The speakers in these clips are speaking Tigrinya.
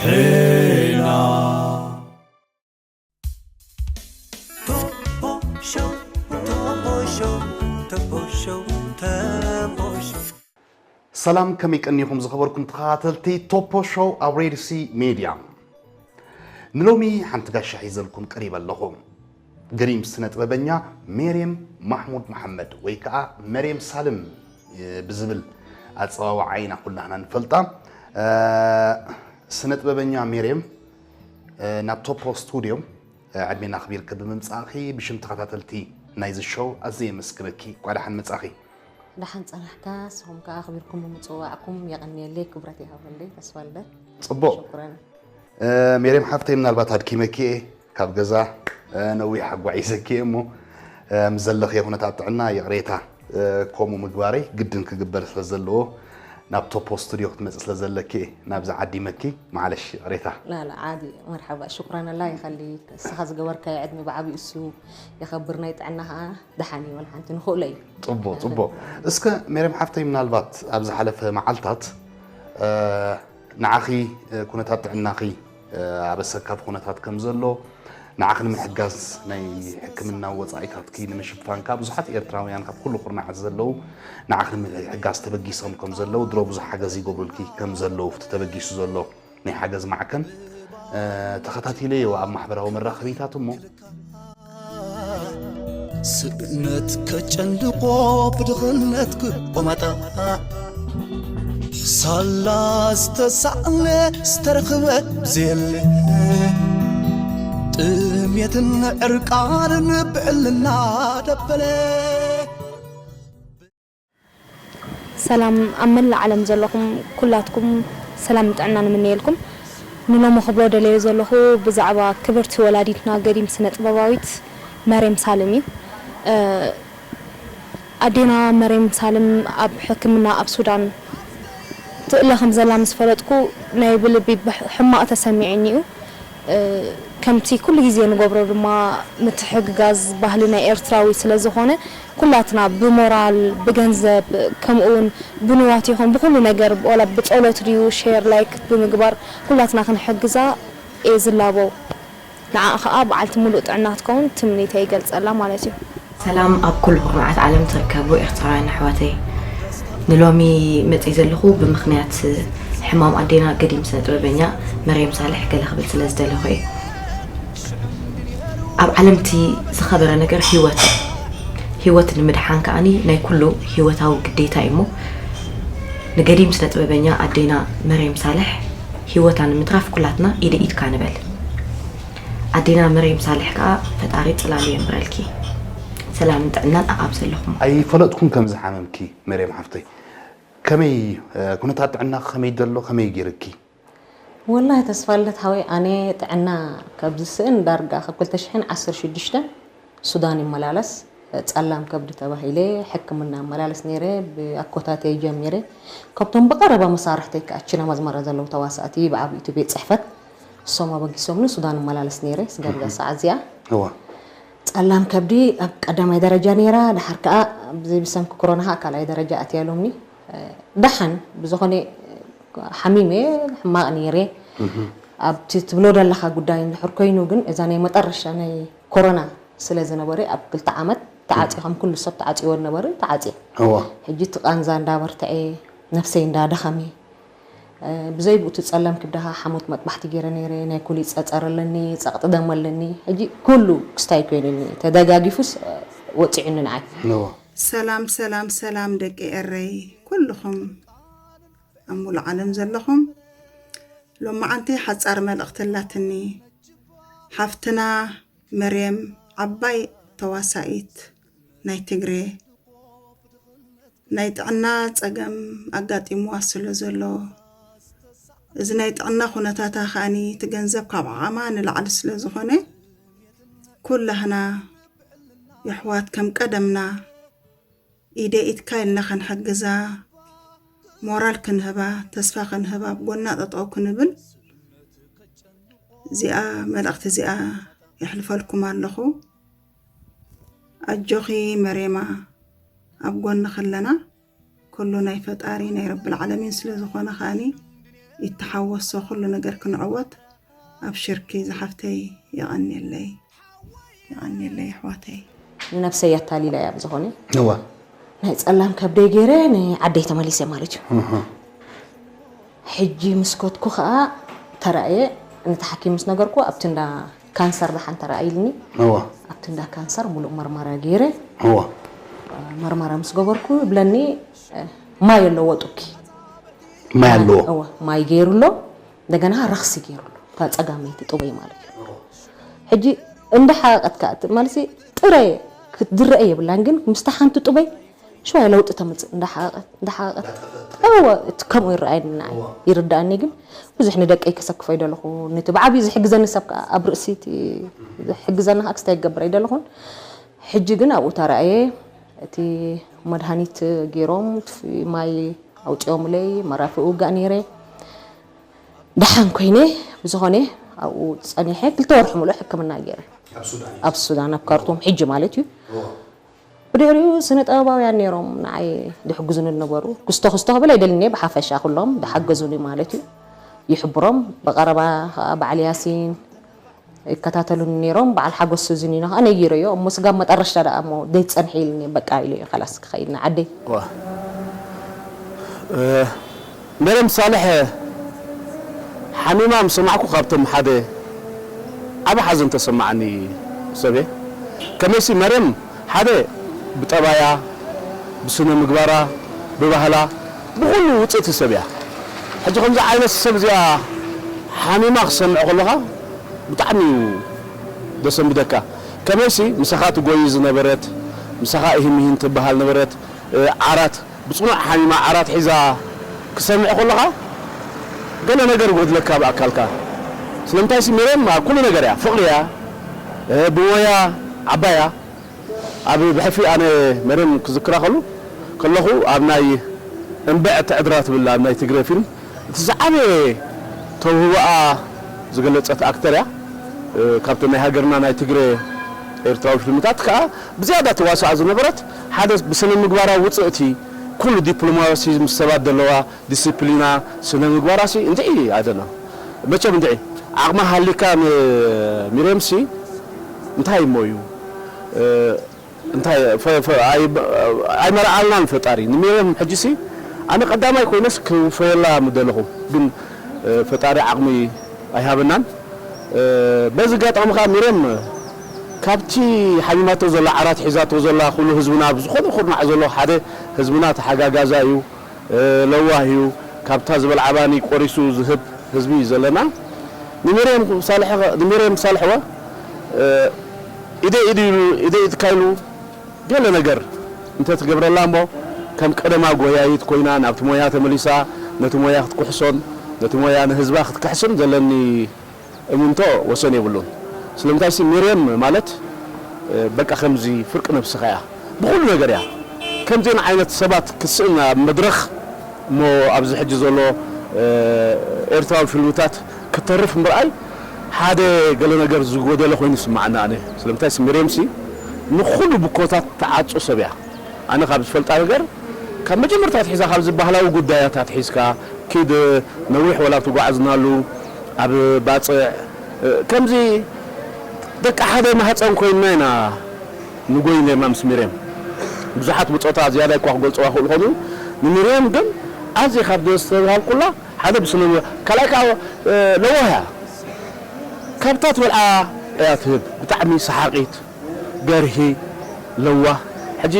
ሄና ሰላም፣ ከመይ ቀኒኹም ዝኸበርኩም ተኸታተልቲ ቶፖ ሾው ኣብ ሬድሲ ሜድያ? ንሎሚ ሓንቲ ጋሻ ሒዘልኩም ቀሪበ ኣለኹ። ገሪም ስነ ጥበበኛ ሜርየም ማሕሙድ መሓመድ ወይ ከዓ መርየም ሳልም ብዝብል ኣፀዋውዓ ኢና ኩላህና ንፈልጣ። ስነ ጥበበኛ ሜርየም ናብ ቶፖ ስቱድዮ ዕድሜና ኣኽቢርኪ ብምምፃእኺ ብሽም ተኸታተልቲ ናይዚ ሾው ኣዝየ የመስግነኪ። እንኳዕ ደሓን መፃእኺ። ደሓን ጸናሕካ፣ ንስኹም ከኣ ኣኽቢርኩም ብምጽዋዕኩም የቐንየለይ፣ ክብረት ይሃበለይ። ተስፋልደት። ጽቡቕ። ሽኩረን። ሜርየም ሓፍተይ፣ ምናልባት ኣድኪመኪ እየ፣ ካብ ገዛ ነዊሕ ኣጓዒዘኪ እየ እሞ፣ ምስ ዘለኽዮ ኩነታት ጥዕና ይቕሬታ። ከምኡ ምግባረይ ግድን ክግበር ስለ ዘለዎ፣ ናብ ቶፖ ስቱድዮ ክትመጽእ ስለ ዘለኪ እየ ናብዚ ዓዲመኪ። ማዕለሽ ይቕሬታ። ላላ ዓዲ። መርሓባ፣ ሽኩረን ኣላ ይኸሊ። እስኻ ዝገበርካዮ ዕድመ ብዓቢኡ እሱ የኸብር፣ ናይ ጥዕና ኸኣ ደሓን እዩ፣ ወላ ሓንቲ ንኽእሎ እዩ። ጽቡቕ፣ ጽቡቕ። እስከ ሜርየም ሓፍተይ፣ ምናልባት ኣብ ዝሓለፈ መዓልታት ንዓኺ ኩነታት ጥዕናኺ ኣብ ኣሰካፊ ኩነታት ከም ዘሎ፣ ንዓኺ ንምሕጋዝ ናይ ሕክምና ወጻኢታትኪ ንምሽፋን ካብ ብዙሓት ኤርትራውያን ካብ ኩሉ ኩርናዓት ዘለዉ ንዓኺ ንምሕጋዝ ተበጊሶም ከም ዘለዉ፣ ድሮ ብዙሕ ሓገዝ ይገብሩልኪ ከም ዘለዉ፣ እቲ ተበጊሱ ዘሎ ናይ ሓገዝ ማዕከን ተኸታቲለዮ ኣብ ማሕበራዊ መራኸቢታት እሞ፣ ስእነት ከጨንድቆ ብድኽነት ክቆማጣ፣ ሳላ ዝተሳእነ ዝተረኽበ ብዘየለ፣ ጥሜትን ዕርቃንን ብዕልና ደበለ። ሰላም ኣብ መላእ ዓለም ዘለኹም ኩላትኩም ሰላም ጥዕና ንምነየልኩም። ንሎሚ ክብሎ ደለዮ ዘለኹ ብዛዕባ ክብርቲ ወላዲትና ገዲም ስነ ጥበባዊት መሬም ሳልም እዩ። ኣዴና መሬም ሳልም ኣብ ሕክምና ኣብ ሱዳን ትእለ ከም ዘላ ምስ ፈለጥኩ ናይ ብልቢ ሕማቕ ተሰሚዑኒ እዩ። ከምቲ ኩሉ ግዜ ንገብሮ ድማ ምትሕግጋዝ ባህሊ ናይ ኤርትራዊ ስለ ዝኾነ ኩላትና ብሞራል ብገንዘብ ከምኡ እውን ብንዋት ይኹን ብኩሉ ነገር ወላ ብጸሎት ድዩ ሼር ላይክ ብምግባር ኩላትና ክንሕግዛ እየ ዝላበው። ንዓኣ ኸኣ በዓልቲ ሙሉእ ጥዕና ክትከውን ትምኒተይ ይገልጸላ ማለት እዩ። ሰላም ኣብ ኩሉ ኩርናዓት ዓለም ትርከቡ ኤርትራውያን ኣሕዋተይ፣ ንሎሚ መጺእ ዘለኹ ብምኽንያት ሕማም ኣዴና ገዲም ስነ ጥበበኛ መርየም ሳልሕ ገለ ክብል ስለ ዝደለኹ እየ። ኣብ ዓለም እቲ ዝኸበረ ነገር ህይወት እዩ። ህይወት ንምድሓን ከኣኒ ናይ ኩሉ ህይወታዊ ግዴታ እዩ እሞ ንገዲም ስነ ጥበበኛ ኣዴና መርየም ሳልሕ ህይወታ ንምትራፍ ኩላትና ኢደ ኢድካ ንበል። ኣዴና መርየም ሳልሕ ከኣ ፈጣሪ ጽላሉ የንብረልኪ። ሰላምን ጥዕናን ኣኣብ ዘለኹሞ። ኣይፈለጥኩን ከምዝሓመምኪ መርየም ሓፍተይ። ከመይ ኩነታት ጥዕናኺ ከመይ ደሎ ከመይ ገይርኪ? ወላሂ ተስፋልደት ሓወይ ኣነ ጥዕና ካብ ዝስእን ዳርጋ ካብ ክልተ ሽሕን ዓሰርተ ሽዱሽተን ሱዳን ይመላለስ ጸላም ከብዲ ተባሂለ ሕክምና እመላለስ ነይረ ብኣኮታተይ ጀሚረ ካብቶም ብቐረባ መሳርሕተይ ከኣ ችና መዝመራ ዘለዉ ተዋሳእቲ ብዓብይቱ ቤት ጽሕፈት እሶም ኣበጊሶምኒ ሱዳን እመላለስ ነይረ ስጋብ እዛ ሰዓት እዚኣ እዋ ጸላም ከብዲ ኣብ ቀዳማይ ደረጃ ነይራ ድሓር ከኣ ብዘይ ብሰንኪ ኮሮና ከኣ ካልኣይ ደረጃ ኣትያሎምኒ ደሓን ብዝኾነ ሓሚመ ሕማቕ ነይረ ኣብቲ ትብሎ ዘለኻ ጉዳይ እንድሕር ኮይኑ ግን እዛ ናይ መጠረሻ ናይ ኮሮና ስለ ዝነበረ ኣብ ክልተ ዓመት ተዓፂ ከም ኩሉ ሰብ ተዓፂዎ ዝነበረ ተዓፂ እዋ ሕጂ እቲ ቃንዛ እንዳበርትዐ ነፍሰይ እንዳደኸመ ብዘይ ብኡ እቲ ጸለም ክብደኻ ሓሞት መጥባሕቲ ገይረ ነይረ ናይ ኩሊ ጸጸር ኣለኒ ጸቕጢ ደም ኣለኒ ሕጂ ኩሉ ክስታይ ኮይኑኒ ተደጋጊፉስ ወፂዑኒ ንዓይ እዋ ሰላም ሰላም ሰላም ደቂ ኤረይ ኩልኹም ኣብ ሙሉእ ዓለም ዘለኹም ሎማዓንቲ ሓጻር መልእኽቲ ኣላትኒ ሓፍትና መርየም ዓባይ ተዋሳኢት ናይ ትግሬ ናይ ጥዕና ጸገም ኣጋጢምዋ ስለ ዘሎ እዚ ናይ ጥዕና ኩነታታ ከኣኒ እቲ ገንዘብ ካብ ዓቕማ ንላዕሊ ስለ ዝኾነ ኩላህና የሕዋት ከም ቀደምና ኢደ ኢድካ ኢልና ክንሕግዛ ሞራል ክንህባ ተስፋ ክንህባ ኣብ ጎና ጠጠው ክንብል እዚኣ መልእኽቲ እዚኣ የሕልፈልኩም ኣለኹ። ኣጆኺ መሬማ ኣብ ጎንኺ ኣለና። ኩሉ ናይ ፈጣሪ ናይ ረብል ዓለሚን ስለ ዝኾነ ከኣኒ ይተሓወሶ ኩሉ ነገር ክንዕወት ኣብሽርኪ ዝሓፍተይ። የቐንየለይ፣ የቐንየለይ ኣሕዋተይ። ንነብሰይ ኣታሊላ እያ ብዝኾነ እዋ ናይ ጸላም ከብደይ ገይረ ንዓደይ ተመሊሰ ማለት እዩ። ሕጂ ምስ ከድኩ ከዓ ተራእየ፣ ነቲ ሓኪም ምስ ነገርኩ ኣብቲ እንዳ ካንሰር ደሓን ተራእይልኒ። እዋ ኣብቲ እንዳ ካንሰር ሙሉእ መርመራ ገይረ እዋ መርመራ ምስ ገበርኩ ይብለኒ፣ ማይ ኣለዎ ጡብኪ። ማይ ኣለዎ እወ፣ ማይ ገይሩ ኣሎ። እንደገና ረኽሲ ገይሩ ኣሎ። እታ ጸጋመይቲ ጡበይ ማለት እዩ። ሕጂ እንዳሓቀቀት ከኣ ማለት ጥረ ክትድረአ የብላን፣ ግን ምስታ ሓንቲ ጡበይ ሽዋይ ለውጢ ተምጽእ። እንዳሓቀቀት እንዳሓቀቀት እወ፣ እቲ ከምኡ ይረኣየኒ ንዓይ ይርዳእኒ። ግን ብዙሕ ንደቀይ ከሰክፎ ይደለኹ። ነቲ ብዓብዩ ዝሕግዘኒ ሰብ ከኣ ኣብ ርእሲ እቲ ዝሕግዘኒ ከኣ ክስታይ ይገብር ኣይደለኹን። ሕጂ ግን ኣብኡ ተራእየ፣ እቲ መድሃኒት ገይሮም እቲ ማይ ኣውፂኦምለይ፣ መራፊ ውጋእ ነይረ። ደሓን ኮይነ ብዝኾነ ኣብኡ ፀኒሐ ክልተ ወርሒ ሙሉእ ሕክምና ገይረ ኣብ ሱዳን ኣብ ካርቱም ሕጂ ማለት እዩ። ብድሕሪኡ ስነ ጥበባውያን ነይሮም ንዓይ ዝሕግዙኒ ዝነበሩ፣ ክስቶ ክስቶ ክብል ኣይደልን እየ፣ ብሓፈሻ ኩሎም ዝሓገዙኒ ማለት እዩ። ይሕብሮም ብቐረባ ከዓ በዓል ያሲን ይከታተሉኒ ነይሮም። በዓል ሓጎስ ሱዚኒኖ ከዓ ነጊረዮ እሞ ስጋብ መጠረሽታ ደኣ እሞ ዘይትፀንሒ ኢልኒ፣ በቃ ኢለዮ። ከላስ ክኸይድ ንዓደይ። ዋ እ፣ መርየም ሳልሕ ሓሚማ ምስ ሰማዕኩ ካብቶም ሓደ ዓቢ ሓዘን ተሰማዓኒ ሰበ። ከመይሲ መርየም ሓደ ብጠባያ ብስነ ምግባራ ብባህላ ብኹሉ ውፅእቲ ሰብ እያ። ሕጂ ከምዚ ዓይነት ሰብ እዚኣ ሓሚማ ክሰምዕ ከለኻ ብጣዕሚ እዩ ደሰንብደካ። ከመይሲ ምሳኻ ትጎይ ዝነበረት ምሳኻ እሂም እሂን ትበሃል ነበረት ዓራት ብፅኑዕ ሓሚማ ዓራት ሒዛ ክሰምዕ ከለኻ ገለ ነገር ይጎድለካ ኣብ ኣካልካ። ስለምንታይሲ ሜርየም ኣብ ኩሉ ነገር እያ፣ ፍቕሪ እያ፣ ብሞያ ዓባይ እያ። ኣብ ብሕልፊ ኣነ መርየም ክዝክራ ከሉ ከለኹ ኣብ ናይ እምበዕ ትዕድራ ትብል ኣብ ናይ ትግረ ፊልም እቲ ዝዓበየ ተውህቦኣ ዝገለጸት ኣክተር እያ። ካብቲ ናይ ሃገርና ናይ ትግረ ኤርትራዊ ፊልምታት ከኣ ብዝያዳ ተዋስኣ ዝነበረት ሓደ ብስነ ምግባራ ውጽእቲ ኩሉ ዲፕሎማሲ ምስ ሰባት ዘለዋ ዲስፕሊና ስነ ምግባራሲ እንድዒ ኣይደና መቸም እንድዒ ዓቕማ ሃሊካ ንሚርየምሲ እንታይ እሞ እዩ እንታይ ኣይመርዓልናን ፈጣሪ ንሚርየም ሕጂሲ ኣነ ቀዳማይ ኮይነስ ክውፈየላ ምደለኹ ግን ፈጣሪ ዓቕሚ ኣይሃበናን በዚ ኣጋጣሚ ከዓ ሚርየም ካብቲ ሓሚማቶ ዘላ ዓራት ሒዛቶ ዘላ ኩሉ ህዝብና ብዝኾነ ኩርናዕ ዘሎ ሓደ ህዝብና ተሓጋጋዛ እዩ ለዋህ እዩ ካብታ ዝበልዓ ባኒ ቆሪሱ ዝህብ ህዝቢ እዩ ዘለና ንሚርየም ሳልሕወ ኢደ ኢድ ኢሉ ኢደ ኢድካ ኢሉ ገለ ነገር እንተትገብረላ እሞ ከም ቀደማ ጎያይት ኮይና ናብቲ ሞያ ተመሊሳ ነቲ ሞያ ክትኩሕሶን ነቲ ሞያ ንህዝባ ክትክሕስን ዘለኒ እምንቶ ወሰን የብሉን። ስለምንታይሲ ሚርየም ማለት በቃ ከምዚ ፍርቂ ነብስኻ እያ ብኹሉ ነገር እያ። ከምዚን ዓይነት ሰባት ክትስእን ኣብ መድረኽ እሞ ኣብዚ ሕጂ ዘሎ ኤርትራዊ ፊልምታት ክተርፍ ምርኣይ ሓደ ገለ ነገር ዝጎደለ ኮይኑ ይስማዓኒ ኣነ። ስለምንታይሲ ሚርየምሲ ንኹሉ ብኮታት ትዓጹ ሰብ እያ። ኣነ ካብ ዝፈልጣ ነገር ካብ መጀመርታ ኣትሒዛ ካብዚ ባህላዊ ጉዳያት ኣትሒዝካ ኪድ ነዊሕ ወላ ትጓዓዝናሉ ኣብ ባፅዕ ከምዚ ደቂ ሓደ ማህፀን ኮይንና ኢና ንጎይ ነርና ምስ ሚርየም ብዙሓት ብፆታ ዝያዳ እኳ ክገልፅዋ ክእሉ ኮኑ ንሚርየም ግን ኣዝየ ካብ ዘስተብሃልኩላ ሓደ ብስነ ካልኣይ ከዓ ለዋህ እያ ካብታ ትበልዓ እያ ትህብ ብጣዕሚ ሰሓቂት ገርሂ ለዋህ ሕጂ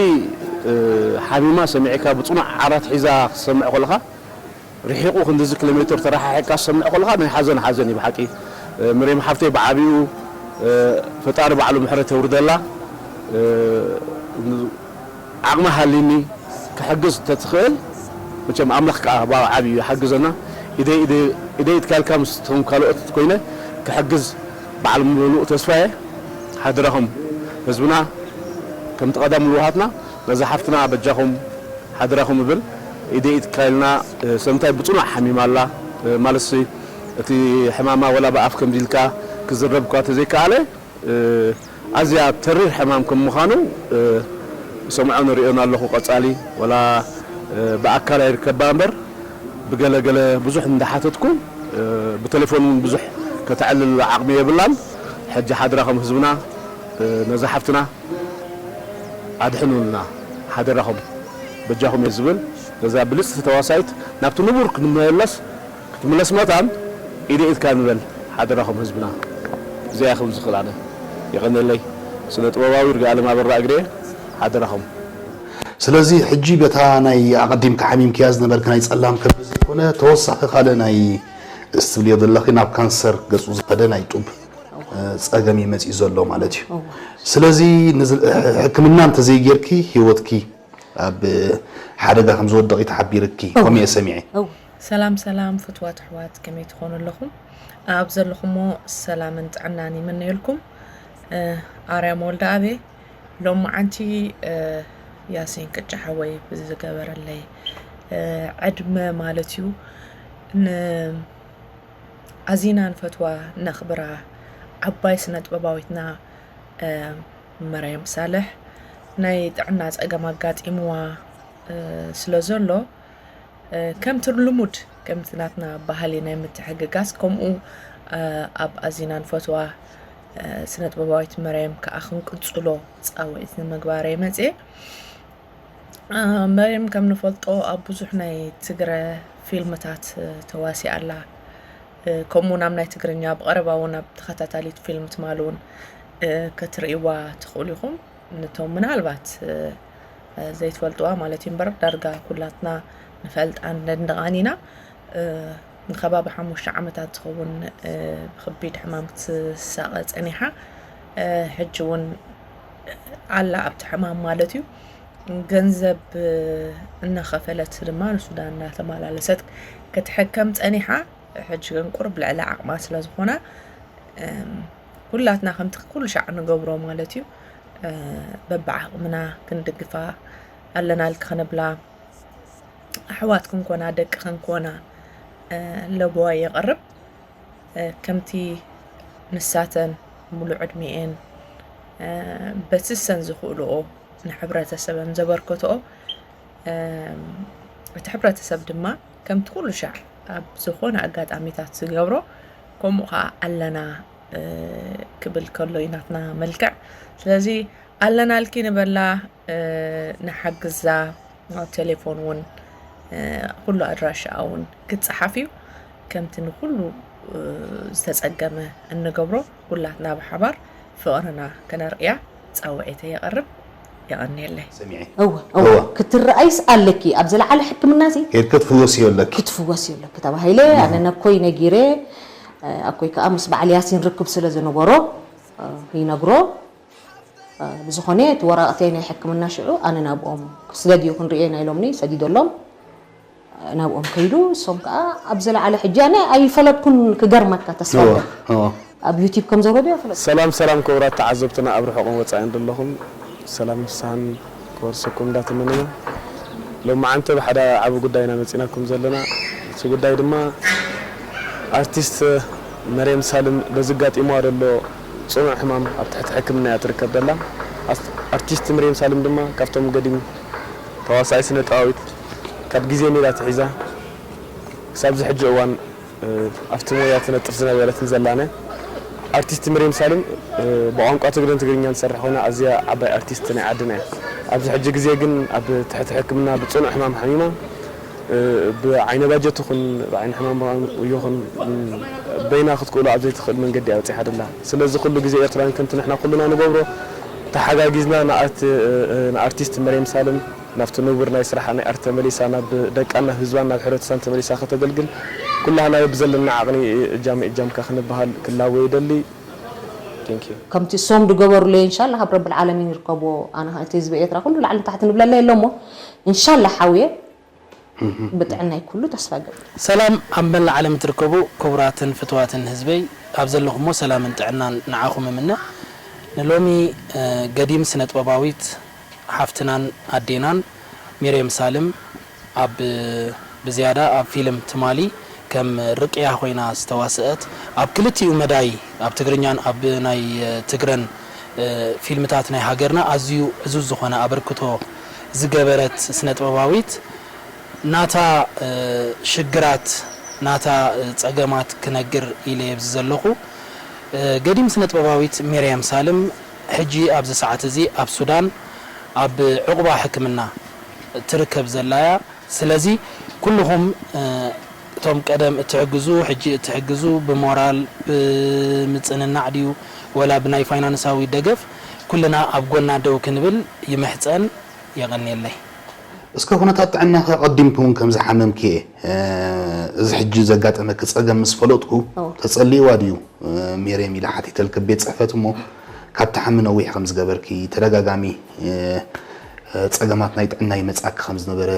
ሓሚማ ሰሚዕካ ብፅኑዕ ዓራት ሒዛ ክትሰምዕ ከለኻ ርሒቑ ክንድዚ ኪሎ ሜትር ተረሓሒቕካ ክትሰምዕ ከለኻ ናይ ሓዘን ሓዘን እዩ ብሓቂ ምሬም ሓፍተይ ብዓብኡ ፈጣሪ ባዕሉ ምሕረት የውርደላ ዓቕሚ ሃሊኒ ክሕግዝ ተትኽእል መቸም ኣምላኽ ከዓ ብዓብዩ ይሓግዘና ኢደይ ኢደይ ኢደይ ኢትካልካ ምስቶም ካልኦት ኮይነ ክሕግዝ በዓል ምሉእ ተስፋየ ሓደራኹም ህዝብና ከምቲ ቀዳም ልውሃትና ነዛ ሓፍትና በጃኹም ሓደራኹም እብል ኢደይ ኢትካልና ሰምታይ ብፅኑዕ ሓሚማ ኣላ ማለትሲ እቲ ሕማማ ወላ ብኣፍ ከምዚ ኢልካ ክዝረብ እኳ ተዘይከኣለ ኣዝያ ተሪር ሕማም ከም ምዃኑ ሰምዖ ንሪኦን ኣለኹ ቀፃሊ ወላ ብኣካል ኣይርከባ እምበር ብገለ ገለ ብዙሕ እንዳሓተትኩ፣ እ፣ ብቴሌፎን እውን ብዙሕ ከተዕልል ዓቕሚ የብላን። ሕጂ ሓደራኹም ህዝብና፣ እ፣ ነዛ ሓፍትና ኣድሕኑልና፣ ሓደራኹም በጃኹም እየ ዝብል። ነዛ ብልጽቲ ተዋሳኢት ናብቲ ንቡር ክንመለስ፣ ክትምለስ መታን ኢደ ኢድካ ንበል፣ ሓደራኹም ህዝብና። እዚኣ ክብል ዝኽእል ኣነ። የቐንየለይ። ስነ ጥበባዊ ይርጋኣለም ኣበራ እግሬ፣ ሓደራኹም። ስለዚ ሕጂ በታ ናይ ኣቐዲምካ ሓሚምክያ ዝነበርካ ናይ ጸላም ከብዲ ዘይኮነ፣ ተወሳኺ ካልእ ናይ እስትብልዮ ዘለኺ ናብ ካንሰር ገጹ ዝኸደ ናይ ጡብ፣ እ፣ ጸገም እዩ መጺኡ ዘሎ ማለት እዩ። እወ። ስለዚ ንዝ-፣ ሕክምና እንተዘይጌርኪ ህይወትኪ ኣብ ሓደጋ ከም ዝወደቕ እዩ ተሓቢርኪ፣ እወ። ከምኡ እየ ሰሚዐ። እወ። ሰላም ሰላም ፍትዋት ኣሕዋት፣ ከመይ ትኾኑ ኣለኹም? ኣብ ዘለኹሞ ሰላምን ጥዕናን ይምነየልኩም። እ፣ ኣርያም ወልደኣብ እየ። ሎማዓንቲ፣ እ፣ ያሲን ቅጫ ሓወይ ብዝገበረለይ፣ እ፣ ዕድመ ማለት እዩ፣ ን-፣ ኣዚና ንፈትዋ ነኽብራ ዓባይ ስነ ጥበባዊትና፣ እ፣ መርያም ሳልሕ ናይ ጥዕና ጸገም ኣጋጢምዋ፣ እ፣ ስለ ዘሎ፣ እ፣ ከምቲ ልሙድ፣ ከምቲ ናትና ባህሊ ናይ ምትሕግጋዝ፣ ከምኡ፣ እ፣ ኣብ ኣዚና ንፈትዋ፣ እ፣ ስነ ጥበባዊት መርያም ከኣ ክንቅጽሎ ጻውዒት ንምግባር እየ መጽየ። እ፣ መርያም ከም ንፈልጦ ኣብ ብዙሕ ናይ ትግረ ፊልምታት፣ እ፣ ተዋሲኣ ኣላ። እ፣ ከምኡ እውን ኣብ ናይ ትግርኛ ብቐረባ እውን ኣብ ተኸታታሊት ፊልም ትማሊ እውን፣ እ፣ ክትርእይዋ ትኽእሉ ኢኹም። ነቶም ምናልባት፣ እ፣ ዘይትፈልጥዋ ማለት እዩ እምበር፣ ዳርጋ ኩላትና ንፈልጣን ነድንቓን ኢና። እ፣ ንከባቢ ሓሙሽተ ዓመታት ዝኸውን፣ እ፣ ብኸቢድ ሕማም ክትሳቐ ጸኒሓ። እ፣ ሕጂ እውን ኣላ ኣብቲ ሕማም ማለት እዩ። ገንዘብ፣ እ፣ እናኸፈለት ድማ ንሱዳን እናተመላለሰት ክትሕከም ጸኒሓ። ሕጂ ግን ቁሩብ ልዕሊ ዓቕማ ስለ ዝኾነ፣ እም፣ ኩላትና ከምቲ ኩሉ ሻዕ ንገብሮ ማለት እዩ፣ እ፣ በብዓቕምና ክንድግፋ ኣለናልኪ ክንብላ፣ ኣሕዋት ክንኮና፣ ደቂ ክንኮና፣ እ፣ ለበዋ የቕርብ። እ፣ ከምቲ ንሳተን ሙሉእ ዕድሚኤን፣ እ፣ በቲ ሰን ዝኽእልኦ ንሕብረተሰበን ዘበርከትኦ፣ እም፣ እቲ ሕብረተሰብ ድማ ከምቲ ኩሉ ሻዕ ኣብ ዝኾነ ኣጋጣሚታት ዝገብሮ፣ ከምኡ ኸዓ ኣለና፣ እ፣ ክብል ከሎ እዩ ናትና መልክዕ። ስለዚ ኣለናልኪ ንበላ፣ እ፣ ንሓግዛ፣ ኣብ ቴሌፎን እውን፣ እ፣ ኩሉ ኣድራሻኣ እውን ክጸሓፍ እዩ። ከምቲ ንኹሉ፣ እ፣ ዝተጸገመ እንገብሮ፣ ኩላትና ብሓባር ፍቕርና ከነርእያ ጻውዒተይ የቕርብ። የቐንየለይ። ሰሚዐ። እወ፣ እወ። እወ። ክትረኣይስ ኣለኪ። ኣብ ዝለዓለ ሕክምና ሲ ኬድከ ትፍወስዮ ኣለኪ። ክትፍወስዮ ኣለኪ ተባሂለ። እወ። ኣነ ነኮይ ነጊረ፣ እ፣ ኣኮይ ከኣ ምስ በዓል ያሲን ርክብ ስለ ዝነበሮ፣ እ፣ ይነግሮ። እ፣ ብዝኾነ እቲ ወረቐተይ ናይ ሕክምና ሽዑ ኣነ ናብኦም ክስደድ እዩ ክንርእዮ ናይ ሎምኒ ሰዲደሎም። ናብኦም ከይዱ፣ እሶም ከኣ ኣብ ዝለዓለ ሕጂ ኣነ ኣይፈለጥኩን ክገርመካ ተስፋ እወ፣ ኣለኒ። እወ። ኣብ ዩቲብ ከም ዘውረዱ ኣይፈለጥኩን። ሰላም ሰላም ክቡራት ተዓዘብትና ኣብ ርሑቕን ወጻኢን ዘለኹም ሰላምን ፍስሃን ክወርሰኩም እንዳተመነና ሎማዓንቲ ብሓደ ዓቢ ጉዳይ ኢና መጺናኩም ዘለና። እቲ ጉዳይ ድማ ኣርቲስት መርየም ሳልም በዚ ኣጋጢምዋ ዘሎ ጽኑዕ ሕማም ኣብ ትሕቲ ሕክምና እያ ትርከብ ዘላ። ኣስ-፣ ኣርቲስት መርየም ሳልም ድማ ካብቶም ገዲም ተዋሳኢ ስነ ጥበባዊት ካብ ግዜ ሜዳ ኣትሒዛ ክሳብ እዚ ሕጂ እዋን፣ እ፣ ኣብቲ ሞያ ትነጥፍ ዝነበረትን ዘላን ኣርቲስት መርየም ሳልም፣ እ፣ ብቋንቋ ትግርን ትግርኛን ትሰርሕ ኮይና ኣዝያ ዓባይ ኣርቲስት ናይ ዓድና እያ። ኣብዚ ሕጂ ግዜ ግን ኣብ ትሕቲ ሕክምና ብጽኑዕ ሕማም ሓሚማ፣ እ፣ ብዓይነ ባጀት ይኹን ብዓይነ ሕማም ይኹን፣ እ፣ በይና ክትክእሎ ኣብ ዘይትኽእል መንገዲ እያ በጺሓ ዘላ። ስለዚ ኩሉ ግዜ ኤርትራውያን ከምቲ ንሕና ኩልና ንገብሮ ተሓጋጊዝና ንኣርት-፣ እ፣ እ፣ ንኣርቲስት መርየም ሳልም ናብቲ ንቡር ናይ ስራሓ ናይ ኣርት ተመሊሳ፣ ናብ ደቃን ናብ ህዝባን ናብ ሕብረተሰባን ተመሊሳ ከተገልግል፣ ኩላህና በብዘለና ዓቕኒ እጃም እጃምካ ክንበሃል ክላወ ይደሊ። Thank you። ከምቲ እሶም ዝገበሩለይ፣ እንሻላ፣ ካብ ረብል ዓለሚን ይርከቦ። ኣነ እቲ ህዝቢ ኤርትራ ኩሉ ላዕሊ ታሕቲ ንብለላ የሎ እሞ፣ እንሻላ፣ ሓውየ፣ ብጥዕናይ ኩሉ ተስፋ ገብር። ሰላም ኣብ መላእ ዓለም እትርከቡ ክቡራትን ፍትዋትን ህዝበይ፣ ኣብ ዘለኹሞ ሰላምን ጥዕናን ንዓኹም እምነ። ንሎሚ፣ እ፣ ገዲም ስነ ጥበባዊት ሓፍትናን ኣዴናን ሚርየም ሳልም ኣብ፣ ብዝያዳ ኣብ ፊልም ትማሊ ከም ርቅያ ኮይና ዝተዋስአት፣ ኣብ ክልቲኡ መዳይ፣ ኣብ ትግርኛን ኣብ ናይ ትግረን፣ እ፣ ፊልምታት ናይ ሃገርና ኣዝዩ ዕዙዝ ዝኾነ ኣበርክቶ ዝገበረት ስነ ጥበባዊት፣ ናታ ሽግራት ናታ ጸገማት ክነግር ኢለ የብዚ ዘለኹ። ገዲም ስነጥበባዊት ሜርያም ሳልም ሕጂ ኣብዚ ሰዓት እዚ ኣብ ሱዳን ኣብ ዕቑባ ሕክምና ትርከብ ዘላያ። ስለዚ ኩልኹም እቶም ቀደም እትሕግዙ ሕጂ እትሕግዙ ብሞራል ብምጽንናዕ ድዩ ወላ ብናይ ፋይናንሳዊ ደገፍ ኩልና ኣብ ጎና ደው ክንብል ይምሕጸን። የቐንየለይ። እስከ ኩነታት ጥዕናኸ ቀዲምኪ እውን ከም ዝሓመምኪ እየ እዚ ሕጂ ዘጋጠመኪ ጸገም ምስ ፈለጥኩ ተጸልይዋ ድዩ ሜርየም ኢለ ሓቲተልኪ ቤት ጽሕፈት እሞ ካብ ትሓሚ ነዊሕ ከም ዝገበርኪ ተደጋጋሚ ጸገማት ናይ ጥዕና ይመጻኪ ከም ዝነበረ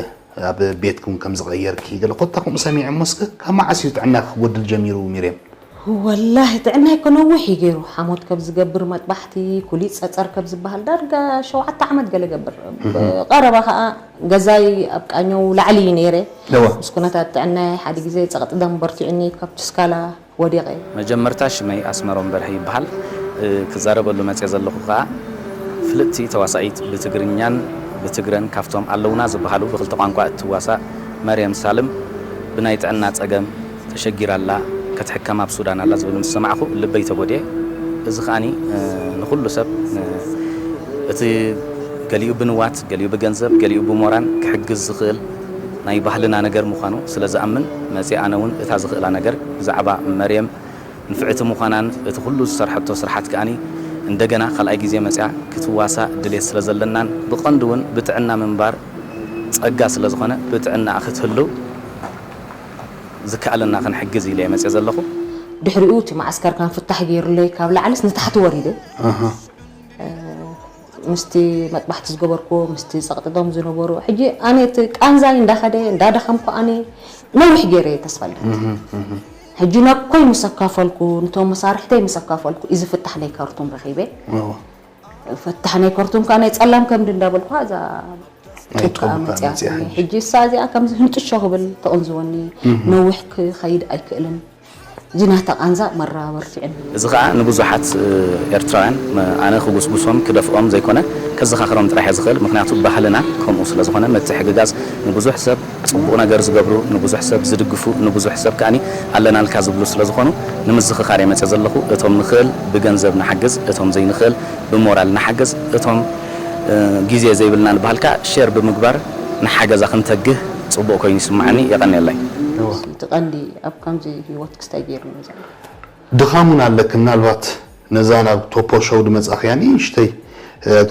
ኣብ ቤትኪ እውን ከም ዝቐየርኪ ገለ ኮታ ከምኡ ሰሚዐ እሞ እስከ ካብ መዓስ እዩ ጥዕናኪ ክጎድል ጀሚሩ ሜርየም? ወላሂ ጥዕናይ እኮ ነዊሕ እዩ ገይሩ ሓሞት ከብ ዝገብር መጥባሕቲ ኩሊት ፀፀር ከብ ዝበሃል ዳርጋ ሸውዓተ ዓመት ገለ ገብር ቀረባ ከዓ ገዛይ ኣብ ቃኘው ላዕሊ እዩ ነይረ እወ ምስ ኩነታት ጥዕናይ ሓደ ግዜ ፀቕጢ ደም በርቲዑኒ ካብ ትስካላ ወዲቐ። መጀመርታ ሽመይ ኣስመሮም በርሀ ይበሃል። ክዛረበሉ መፅየ ዘለኹ ከዓ ፍልጥቲ ተዋሳኢት ብትግርኛን ብትግረን ካብቶም ኣለውና ዝበሃሉ ብክልተ ቋንቋ እትዋሳእ መርየም ሳልም ብናይ ጥዕና ፀገም ተሸጊራ ኣላ፣ ክትሕከም ኣብ ሱዳን ኣላ ዝብል ምስ ሰማዕኹ ልበይ ተጎድኤ። እዚ ከኣኒ ንኹሉ ሰብ እቲ ገሊኡ ብንዋት፣ ገሊኡ ብገንዘብ፣ ገሊኡ ብሞራን ክሕግዝ ዝኽእል ናይ ባህልና ነገር ምዃኑ ስለ ዝኣምን መጺአ ኣነ እውን እታ ዝኽእላ ነገር ብዛዕባ መርየም ንፍዕቲ ምዃናን እቲ ኩሉ ዝሰርሐቶ ስርሓት ከኣኒ እንደገና ካልኣይ ግዜ መጺኣ ክትዋሳእ ድሌት ስለ ዘለናን ብቐንዱ እውን ብጥዕና ምንባር ጸጋ ስለ ዝኾነ ብጥዕናኣ ክትህሉ ዝከኣለና ክንሕግዝ ኢለ እየ መፅየ ዘለኹ። ድሕሪኡ እቲ መዓስከር ከም ፍታሕ ገይሩለይ ካብ ላዕልስ ንታሕቲ ወሪደ ምስቲ መጥባሕቲ ዝገበርኩዎ ምስቲ ፀቕጥጦም ዝነበሩ ሕጂ ኣነ እቲ ቃንዛይ እንዳኸደ እንዳደኸምኩ ኣነ ነዊሕ ገይረ እየ ተስፋ እንዳት ሕጂ ነኮይ ምስ ኣካፈልኩ ንቶም መሳርሕተይ ምስ ኣካፈልኩ እዚ ፍታሕ ናይ ካርቱም ረኺበ ፈታሕ ናይ ካርቱም ከዓ ናይ ፀላም ከምዲ እንዳበልኩ እዛ ጡብ ከዓ መፅያ ሕጂ እሳ እዚኣ ከምዚ ህንጥሾ ክብል ተቕንዝወኒ ነዊሕ ክኸይድ ኣይክእልን እዚ ናታ ቃንዛ መራ በርቲዕኒ እዚ ከዓ ንብዙሓት ኤርትራውያን ኣነ ክጉስጉሶም ክደፍኦም ዘይኮነ ከዘኻኽሮም ጥራሕ እየ ዝኽእል ምክንያቱ ባህልና ከምኡ ስለ ዝኾነ ምትሕግጋዝ ንብዙሕ ሰብ ፅቡቕ ነገር ዝገብሩ ንብዙሕ ሰብ ዝድግፉ ንብዙሕ ሰብ ከኣኒ ኣለናልካ ዝብሉ ስለ ዝኾኑ ንምዝኽኻር እየ መፅየ ዘለኹ እቶም ንኽእል ብገንዘብ ንሓግዝ እቶም ዘይንኽእል ብሞራል ንሓግዝ እቶም ግዜ ዘይብልና ንበሃልካ ሼር ብምግባር ንሓገዛ ክንተግህ ፅቡቕ ኮይኑ ይስምዓኒ የቐንየለይ። እቲ ቀንዲ ኣብ ከምዚ ህይወት ክስታይ ገይሩ ዘሎ። ድኻም እውን ኣለኪ ምናልባት ነዛ ናብ ቶፖ ሾው ድመፃኽያ ንእሽተይ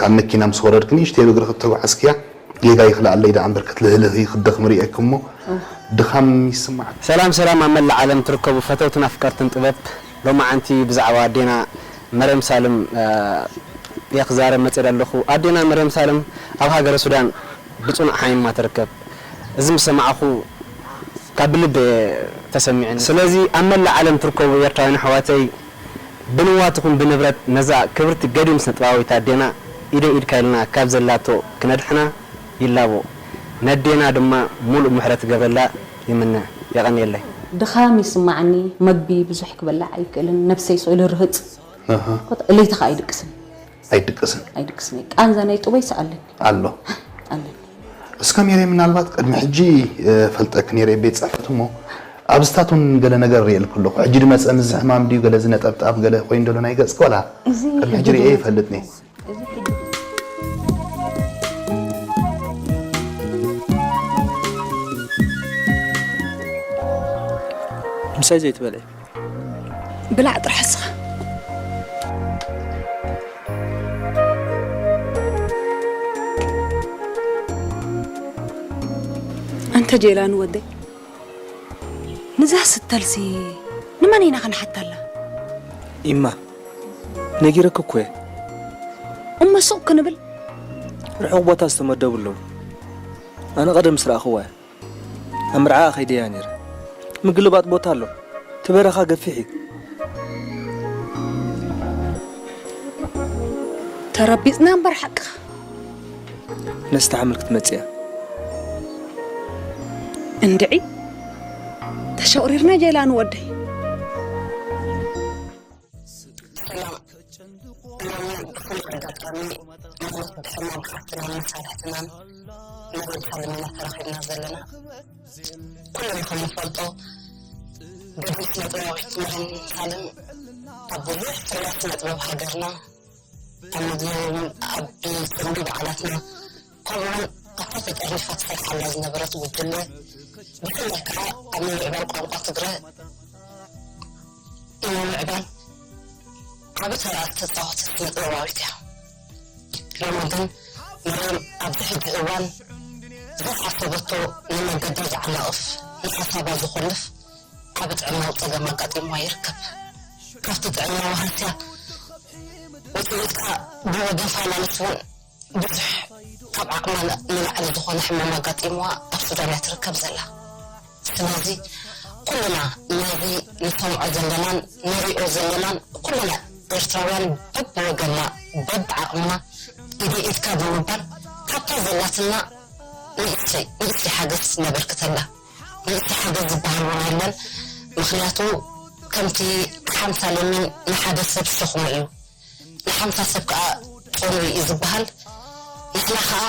ካብ መኪና ምስ ወረድኪ ንእሽተይ ብእግርኺ እተጓዓዝክያ ጌጋ ይኽልኣለይ ደኣ እምበር ክትልህልኺ ክትደኽሚ ርእየኪ እሞ ድኻም ይስማዓኪ። ሰላም ሰላም ኣብ መላእ ዓለም ትርከቡ ፈተውትን ኣፍቀርትን ጥበብ ሎማዓንቲ ብዛዕባ ኣዴና መርየም ሳልም እየ ክዛረብ መፅእ ኣለኹ። ኣዴና መርየም ሳልም ኣብ ሃገረ ሱዳን ብፅኑዕ ሓሚማ ትርከብ። እዚ ምስ ሰማዕኹ ካብ ብልቢ እየ ተሰሚዑኒ። ስለዚ ኣብ መላእ ዓለም ትርከቡ ኤርትራውያን ኣሕዋተይ ብንዋት ይኹን ብንብረት ነዛ ክብርቲ ገዲም ስነ ጥበባዊት ኣዴና ኢደይ ኢድካ ኢልና ካብ ዘላቶ ክነድሕና ይላቦ። ነዴና ድማ ሙሉእ ምሕረት ክገብረላ ይምነ። የቐንየለይ። ድኻም ይስማዓኒ፣ መግቢ ብዙሕ ክበልዕ ኣይክእልን፣ ነብሰይ ስእሊ ርህጽ፣ ለይቲ ኸኣ ኣይድቅስን። ኣይድቅስን። ኣይድቅስን እየ። ቃንዛ ናይ ጡበይ ሰኣለኒ። ኣሎ። ኣለኒ። እስከ ሜሬ ምናልባት ቅድሚ ሕጂ ፈልጠኪ ነይረ ቤት ጽሕፈት እሞ ኣብዝታት እውን ገለ ነገር ርእየልኪ ኣለኹ። ሕጂ ድመጸ ምዚ ሕማም ድዩ ገለ እዚ ነጠብጣብ ገለ ኮይኑ ደሎ ናይ ገጽኪ ዋላ እዚ ቅድሚ ሕጂ ርእየ ይፈልጥኒ። ምሳይ ዘይትበልዒ ብላዕ ጥራሕ እስኻ። ኣንተ ጄላኒ ወደይ፣ ንዛ ስተልሲ ንመን ኢና ክንሓታላ? ኢማ፣ ነጊረኪ እኮ እየ። እሞ ሱቕ ክንብል? ርሑቕ ቦታ ዝተመደቡ ኣለዉ። ኣነ ቀደም ምስ ረኣኽዋ እየ። ኣብ መርዓኣ ከይደ እያ ነይረ። ምግልባጥ ቦታ ኣሎ። እቲ በረኻ ገፊሕ እዩ። ተረቢጽና እምበር ሓቅኻ። ነስተ ሓምል ክትመጽእ እያ። እንድዒ ተሸቑሪርና ጀይላኒ ወደይ። መሬም ሳልም ኢና ተራኺብና ዘለና። ኩልና ከም ንፈልጦ ገድሊ ስነ ጥበባዊት መሬም ሳልም ኣብ ብዙሕ ፍርያት ስነ ጥበብ ሃገርና ኣብ መድረኽ እውን ኣብ ፍሉይ በዓላትና ከምኡውን ኣብታ ተጠርኒፋ ትሰርሓላ ዝነበረት ጉጅለ ብፍላይ ከዓ ኣብ ምምዕባል ቋንቋ ትግረ ንምምዕባል ዓቢ ተራ ዝተፃወተት ስነ ጥበባዊት እያ። ሎሚ ግን መርየም ኣብዚ ሕጂ እዋን ዘይሓሰበቶ ንመንገዳ ዝዓናቕፍ ንሓሳባ ዝኾልፍ ዓቢ ጥዕናዊ ጸገም ኣጋጢምዋ ይርከብ። ካብቲ ጥዕናዊ ሃስያ ውጽኢት ከኣ ብወገን ፋይናንስ እውን ብዙሕ ካብ ዓቕማ ንላዕሊ ዝኾነ ሕማም ኣጋጢምዋ ኣብ ሱዳን እያ ትርከብ ዘላ። ስለዚ ኩልና ነዚ ንሰምዖ ዘለናን ንሪኦ ዘለናን ኩልና ኤርትራውያን በብወገንና በብዓቕምና ኢደ ኢድካ ብምባል ካብታ ዘላትና ንእሽተይ ንእሽተይ ሓገዝ ነበርክተላ። ንእሽተይ ሓገዝ ዝበሃል እውን የለን። ምኽንያቱ ከምቲ ሓምሳ ለሚን ንሓደ ሰብ ሸኽሙ እዩ። ንሓምሳ ሰብ ከዓ ጾምሪ እዩ ዝበሃል። ንሕና ከዓ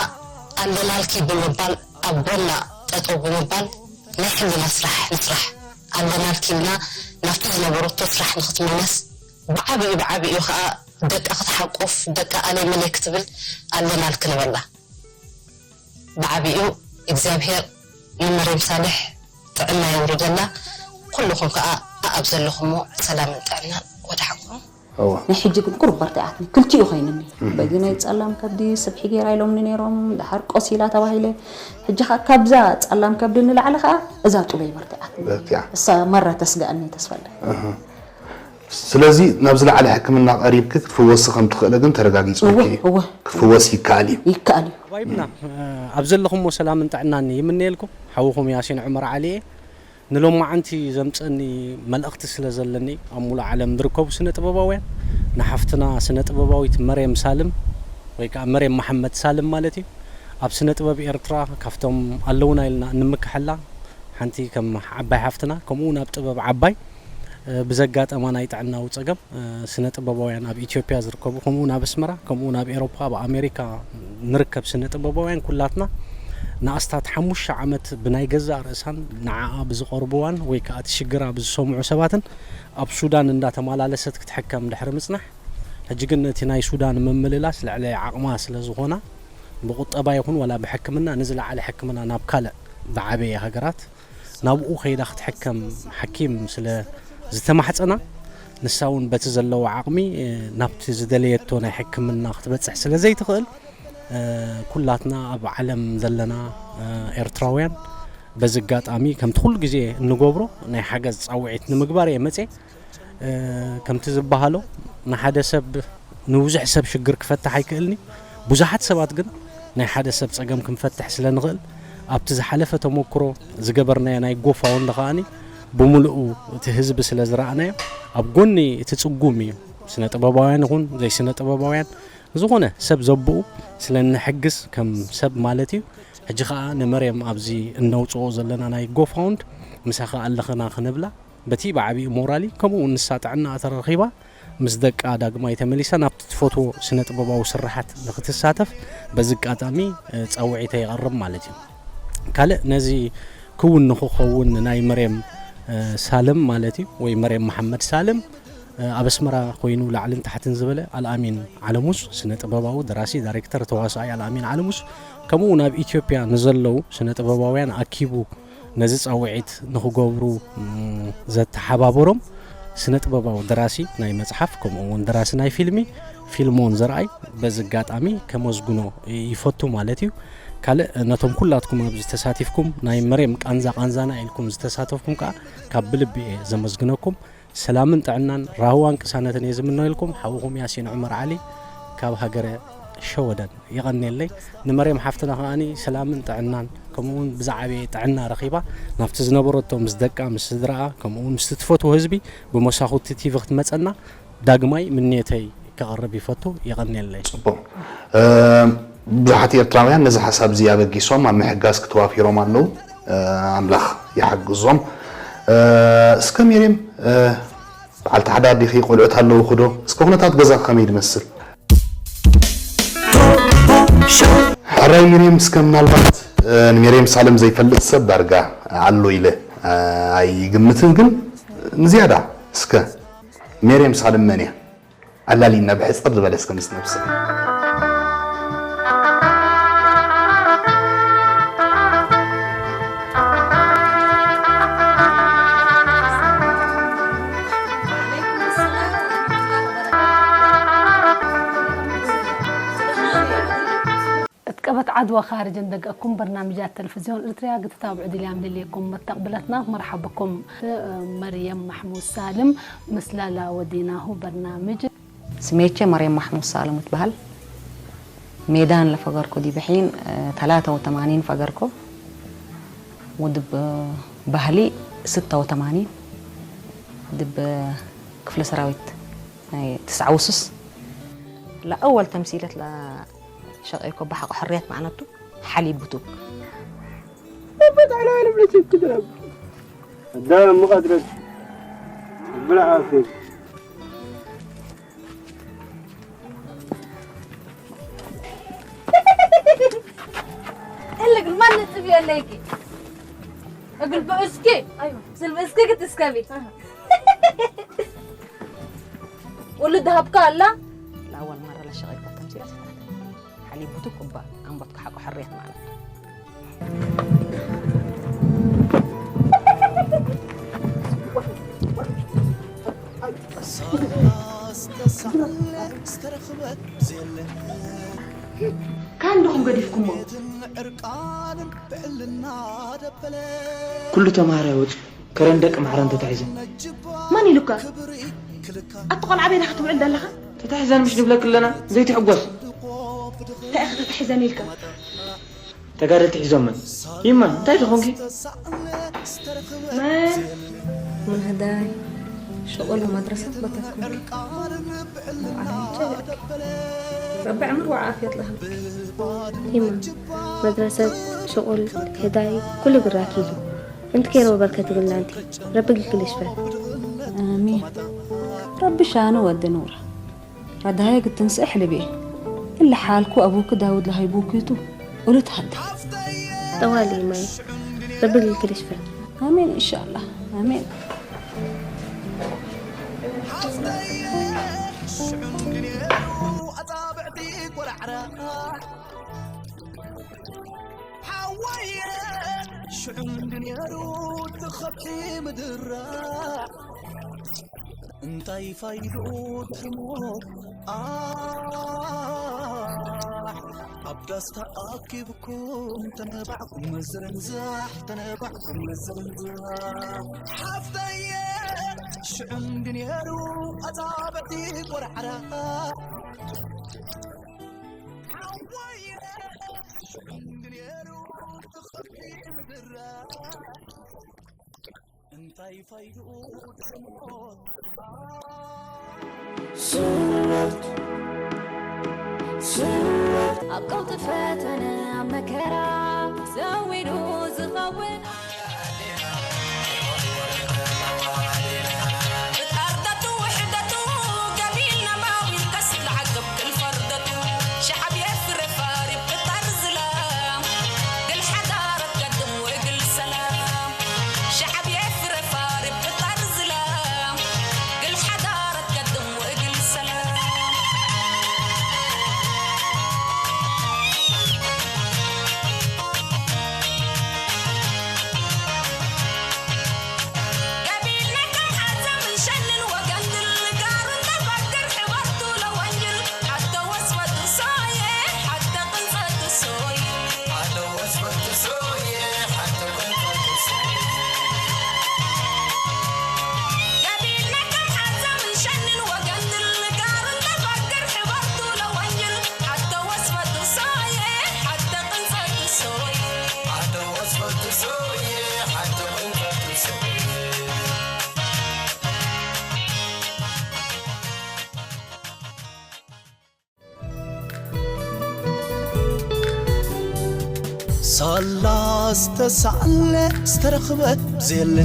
ኣለናልኪ ብምባል ኣብ ጎና ጠጠው ብምባል ናይ ሕልና ስራሕ ንስራሕ። ኣለናልኪ ኢልና ናብቲ ዝነበረቶ ስራሕ ንክትምለስ ብዓብኡ ብዓብኡ ከዓ ደቃ ክትሓቁፍ ደቃ ኣለይ መለይ ክትብል ኣለናልኪ ንበላ። ብዓብኡ እግዚኣብሔር ንመርየም ሳልሕ ጥዕና የውርደላ። ኩልኹም ከዓ ኣብ ዘለኹሞ ሰላምን ጥዕናን ወድሓንኩም። እወ። ናይ ሕጂ ግን ቁሩብ በርቲዓትኒ። ክልቲኡ ኮይንኒ። በዚ ናይ ጸላም ከብዲ ስብሒ ገይራ ኢሎምኒ ነይሮም፣ ደሓር ቆሲላ ተባሂለ። ሕጂ ኸኣ ካብዛ ጸላም ከብዲ ንላዕሊ ኸኣ እዛ ጡበይ በርቲዓትኒ። በርቲዓ። እሳ መራ ተስግኣኒ ተስፋ ኣለኒ። እህ። ስለዚ ናብ ዝለዓለ ሕክምና ቀሪብኪ ክትፍወሲ ከም ትኽእሊ ግን ተረጋጊጹልኪ እወ፣ እዩ። እወ። ክፍወስ ይከኣል እዩ። ይከኣል እዩ። ኣባይብና፣ ኣብ ዘለኹሞ ሰላምን ጥዕናን ይምነየልኩም። ሓውኹም ያሲን ዑመር ዓሊ እየ። ንሎማዓንቲ ዘምጽእኒ መልእኽቲ ስለ ዘለኒ፣ ኣብ ሙሉእ ዓለም ዝርከቡ ስነ ጥበባውያን ንሓፍትና ስነ ጥበባዊት መርየም ሳልም ወይ ከኣ መርየም መሓመድ ሳልም ማለት እዩ፣ ኣብ ስነ ጥበብ ኤርትራ ካብቶም ኣለውና ኢልና እንምክሐላ ሓንቲ ከም ዓባይ ሓፍትና፣ ከምኡ እውን ኣብ ጥበብ ዓባይ፣ እ፣ ብዘጋጠማ ናይ ጥዕናዊ ጸገም፣ እ፣ ስነ ጥበባውያን ኣብ ኢትዮጵያ ዝርከቡ፣ ከምኡ እውን ኣብ ኣስመራ፣ ከምኡ እውን ኣብ ኤሮፓ፣ ኣብ ኣሜሪካ ንርከብ ስነ ጥበባውያን ኩላትና ንኣስታት ሓሙሽተ ዓመት ብናይ ገዛእ ርእሳን ንዓኣ ብዝቐርብዋን ወይ ከኣ እቲ ሽግራ ብዝሰምዑ ሰባትን ኣብ ሱዳን እንዳተመላለሰት ክትሕከም ድሕሪ ምጽናሕ፣ ሕጂ ግን እቲ ናይ ሱዳን ምምልላስ ልዕሊ ዓቕማ ስለ ዝኾና፣ ብቁጠባ ይኹን ዋላ ብሕክምና ንዝለዓለ ሕክምና ናብ ካልእ ዝዓበየ ሃገራት ናብኡ ከይዳ ክትሕከም ሓኪም ስለ ዝተማሕጸና፣ ንሳ እውን በቲ ዘለዋ ዓቕሚ፣ እ፣ ናብቲ ዝደለየቶ ናይ ሕክምና ክትበጽሕ ስለ ዘይትኽእል፣ እ፣ ኩላትና ኣብ ዓለም ዘለና፣ እ፣ ኤርትራውያን በዚ ኣጋጣሚ ከምቲ ኩሉ ግዜ እንገብሮ ናይ ሓገዝ ጻውዒት ንምግባር እየ መጽየ። እ፣ ከምቲ ዝበሃሎ ንሓደ ሰብ ንብዙሕ ሰብ ሽግር ክፈትሕ ኣይክእልኒ። ብዙሓት ሰባት ግን ናይ ሓደ ሰብ ጸገም ክንፈትሕ ስለ ንኽእል ኣብቲ ዝሓለፈ ተመክሮ ዝገበርናዮ ናይ ጎፋውንዲ ከኣኒ ብምሉኡ እቲ ህዝቢ ስለ ዝረኣናዮ ኣብ ጎኒ እቲ ጽጉም እዩ። ስነ ጥበባውያን ይኹን ዘይስነ ጥበባውያን ዝኾነ ሰብ ዘብኡ ስለ እንሕግዝ ከም ሰብ ማለት እዩ። ሕጂ ኸኣ ንመርየም ኣብዚ እነውጽኦ ዘለና ናይ ጎፋውንድ ምሳኺ ኣለኽና ክንብላ በቲ ብዓቢኡ ሞራሊ ከምኡ እውን ንሳ ጥዕናኣ ተረኺባ ምስ ደቃ ዳግማይ ተመሊሳ ናብቲ ትፈትዎ ስነ ጥበባዊ ስርሓት ንክትሳተፍ በዚ ኣጋጣሚ፣ እ፣ ጻውዒተይ የቕርብ ማለት እዩ። ካልእ ነዚ ክውን ንክኸውን ናይ መርየም፣ እ፣ ሳልም ማለት እዩ ወይ መርየም መሓመድ ሳልም፣ እ፣ ኣብ ኣስመራ ኮይኑ ላዕልን ታሕትን ዝበለ ኣልኣሚን ዓለሙስ ስነ ጥበባዊ ደራሲ ዳይሬክተር ተዋሳኣይ ኣልኣሚን ዓለሙስ ከምኡ እውን ኣብ ኢትዮጵያ ንዘለዉ ስነ ጥበባውያን ኣኪቡ ነዚ ጻውዒት ንኽገብሩ፣ ም፣ ዘተሓባበሮም ስነ ጥበባዊ ደራሲ ናይ መጽሓፍ ከምኡ እውን ደራሲ ናይ ፊልሚ ፊልሞን ዘርኣይ በዚ ኣጋጣሚ ከመስግኖ ይፈቱ ማለት እዩ። ካልእ ነቶም ኩላትኩም ኣብዚ ተሳቲፍኩም ናይ መርየም ቃንዛ ቃንዛና ኢልኩም ዝተሳተፍኩም ከኣ ካብ ብልቢ እየ ዘመስግነኩም። ሰላምን ጥዕናን ራህዋን ቅሳነትን እየ ዝምነየልኩም። ሓውኹም ያሲን ዑመር ዓሊ ካብ ሃገረ ሸወደን። የቐንየለይ። ንመርየም ሓፍትና ከኣኒ ሰላምን ጥዕናን ከምኡ እውን ብዝዓበየ ጥዕና ረኺባ ናብቲ ዝነበረቶ ምስ ደቃ ምስ ስድራኣ ከምኡ እውን ምስቲ ትፈትዎ ህዝቢ ብመሳኹቲ ቲቪ ክትመጸና ዳግማይ ምንየተይ ከቕርብ ይፈቱ። የቐንየለይ። ጽቡቕ። እ፣ ብዙሓት ኤርትራውያን ነዚ ሓሳብ እዚ ኣበጊሶም ኣብ ምሕጋዝ ክተዋፊሮም ኣለዉ። እ፣ ኣምላኽ ይሓግዞም። እ፣ እስከ ሜርየም፣ እ፣ በዓልቲ ሓዳር ዲኺ? ቆልዑት ኣለውኺ ዶ? እስከ ኩነታት ገዛ ከመይ ዝመስል? ሕራይ ሚርየም፣ እስከ ምናልባት ንሜርየም ሳልም ዘይፈልጥ ሰብ ዳርጋ ኣሎ ኢለ ኣይግምትን፣ ግን ንዝያዳ እስከ ሜርየም ሳልም መን እያ? ኣላሊና ብሕጽር ዝበለ እስከ ምስ ነብስኻ። እትቀበት ዓድዋ ካርጀን ደገኩም በርናምጃት ተለፍዝዮን እርትርያ ግትታብ ዕድልያም ልልየኩም መተቕብለትና መርሓብኩም። መርየም ማሕሙድ ሳልም ምስላላ ወዲናሁ በርናምጅ። ስሜቼ መርየም ማሕሙድ ሳልም እትበሃል። ሜዳን ለፈገርኮ ዲብሒን ተላተ ወተማኒን ፈገርኮ። ውድብ ባህሊ ስተ ወተማኒን ድብ ክፍለ ሰራዊት ናይ ትስዓ ውሱስ ለኣወል ተምሲለት ላ ሸቐይኮ ብሓቕ ሕርያት ማዕነቱ ሓሊብ ብቱክ። በጣም ለምለች ትድረብ። ዳም ሙቀት ረድ ብላ አፍሪክ قال لك ما نتبي عليك. اقول بأسكي. ايوه سلم اسكي قلت اسكبي. ولد هبكا لا. ለኣወል መራ ለሸቐይኮ ተምሲለት ሓሊብ ብቱክ እባ ኣንቦትካ ሓቆ ሕርያት ማለት ካን ዲኹም ገዲፍኩሞ? ኩሉ ተምሃራይ ወጺኡ ከረን ደቂ ማዕረን ተታሒዘን። መን ኢሉካ? ኣቲ ቆልዓ በይንኻ ትውዕል ዘለኻ? ተታሒዘን ምሽ ንብለኪ ኣለና ዘይትሕጎስ። እንታይ ኢኻ ተታሒዘን ኢልካ? ተጋደልቲ ሒዞመን። ይማ እንታይ ተኾንኪ? መን? ምህዳይ ሽቁል መድረሰት በተትኩም ረቢ ዕምር ወዓፍየት ለሃ። ይማ መድረሰት ሽቁል ህዳይ ኩሉ ብራኪ እዩ። እንት ኬሮ በርከ ትብልና እንቲ ረቢ ግልግል ይሽፈን። ኣሜን። ረቢ ሻኑ ወዲ ኑራ ረዳየ ግትንስእ ሕልቤ እለ ሓልኩ ኣቡክ ዳውድ ለሃይቡክቱ ኡሉት ሃደ። ጠዋሊ ማይ ረቢ ግልግል ይሽፈን። ኣሜን ኢንሻላህ ኣሜን። ሓወየ ሽዑ እንድኔሩ ትኸብቲ ምድራ እንታይ ፋይድኡ ድሕሪ ሞት ኣሕ ኣብ ዳስ ተኣኪብኩም ተነባዕኩም ምዝርንዛሕ ተነባዕኩም ምዝርንዛሕ ሓፍተየ ሽዑ እንድኔሩ ኣጻብዕቲ ቆራዕራ ሓወየ ሽዑ እንድኔሩ ትኸብቲ ምድራ እንታይ ፋይድኡ ድሕሪ ሞት ስወት ስወት ኣብ ቀውጢ ፈተነ ኣብ መከራ ዘዊዱ ዝኸውን ሳላ ዝተሳዕለ ዝተረኽበ ዘየለ